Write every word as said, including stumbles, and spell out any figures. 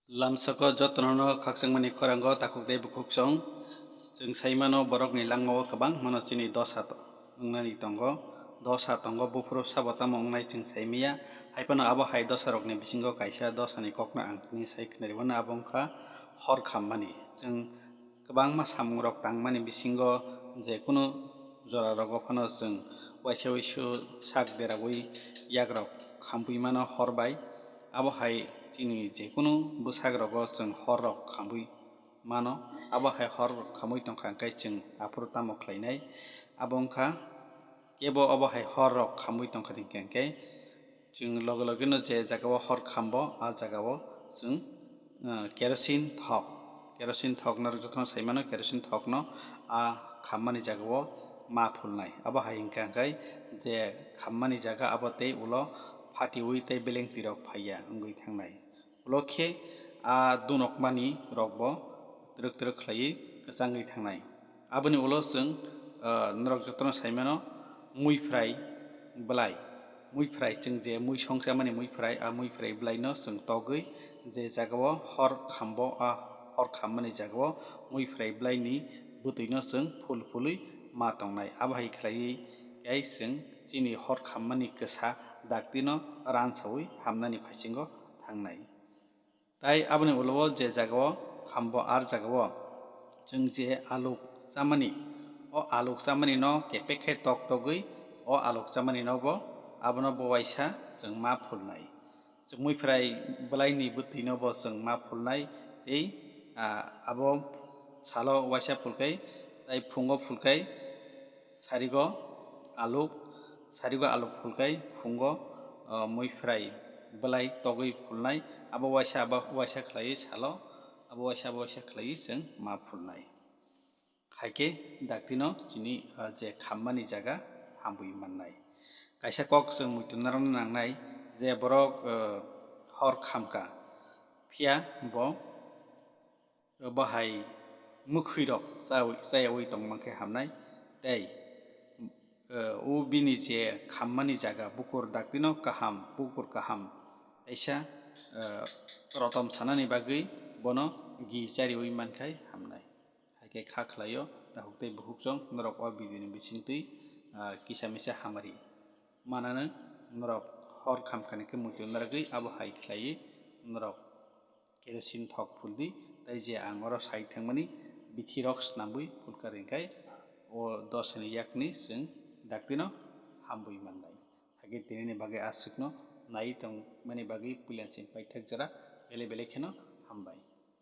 Lamsoko jotono khakchangmani khorang o takhuk tei bukhuk chwng. Chwng sai mano borokni langmao kwbangmano chini dosa to-, wngnani tongo. Dosa tongo, buphuru sabo tamo wngnai chwng sai manya. Hai phano abo hai dosarokni bisingo kaisa dosani kokno ang tini sai khwnarwi mano, abo wngkha hor khammani. Chwng kwbangma samungrok tangmani bisingo je kunu jorarogo phano chwng uaisa uisu sak deraui yagrok khambwi mano hor bai. Abo hai chini je kunu bwsagrogo chwng horrok khambwi mano. Abo hai horrok khambwi tongkha hwnkhe chwng aphuru tamo khlainai? Abo wngkha kebo abo hai horrok khambwi tongkha hwnkhe, hwnkhe chwng loge logeno je jagao hor khambo, a jagao chwng, ah, kerosene thok, kerosene thokno jotono sai mano, kerosene thokno a khammani jagao ma phulnai. Abo hai hwnkha hwnkhe je khammani jaga abo tei ulo phatiui tei belengtwi rok phaiya wngwi thangnai. Ulo khe a dunokmani rokbo twrwk twrwk khlaiwi kwchangwi thangnai. Aboni ulo chwng, ah, norok jotono sai mano muiphrai bwlai. Muiphrai chwng je mui song chamani muiphrai, a muiphrai bwlaino chwng togwi je jagao hor khambo, a hor khammani jagao muiphrai bwlaini bwtwino chwng phul phulwi ma tongnai. Abo hai khlaiwi khe chwng chini hor khammani kwsa daktino ransaui hamnani phaisingo thangnai. Tai aboni ulo o je jagao khambo, ar jagao chwng je aluk chamani, o aluk chamani no kepek khe tok togwi o aluk chamani no bo abono bo uaisa chwng ma phulnai. Chwng muiphrai bwlaini bwtwi no bo chwng ma phulnai tei, ah, abo salo uaisa phulkhai tai phungo phulkhai sarigo aluk, sarigo aluk phulkhai phungo, ah, muiphrai bwlai togwi phulnai, abo uaisa, abo uaisa khlaiwi salo, abo uaisa, abo uaisa khlaiwi chwng ma phulnai. Hai khe daktino chini, ah, je khammani jaga hamwi mannai. Kaisa kok chwng muitu narwkna nangnai je borok, ah, hor khamkha, phiya bo, bo hai mwkhwirok chawi-, chayaui tongma khe hamnai. Tei, ah, o bini je khammani jaga bukur daktino kaham, bukur kaham kaisa, ah, rotom sanani bagwi bono gi chariui mankhai hamnai. Hai khe kha khlaio, takhuk tei bukhuk chwng norok o video ni bisingtwi, ah, kisa misa hamari manano norok hor khamkhani khe muitu narwgwi abo hai khlaiwi norok kerosene thok phuldi, tei je ang oro sai thangmani bithi rok snamwi phulkha ringkhai o dosani yakni chwng daktino hamwi mannai. Hakhe tinini bagwi aswkno nai tongmani bagwi puila chini paithak jora belai belai kheno hambai.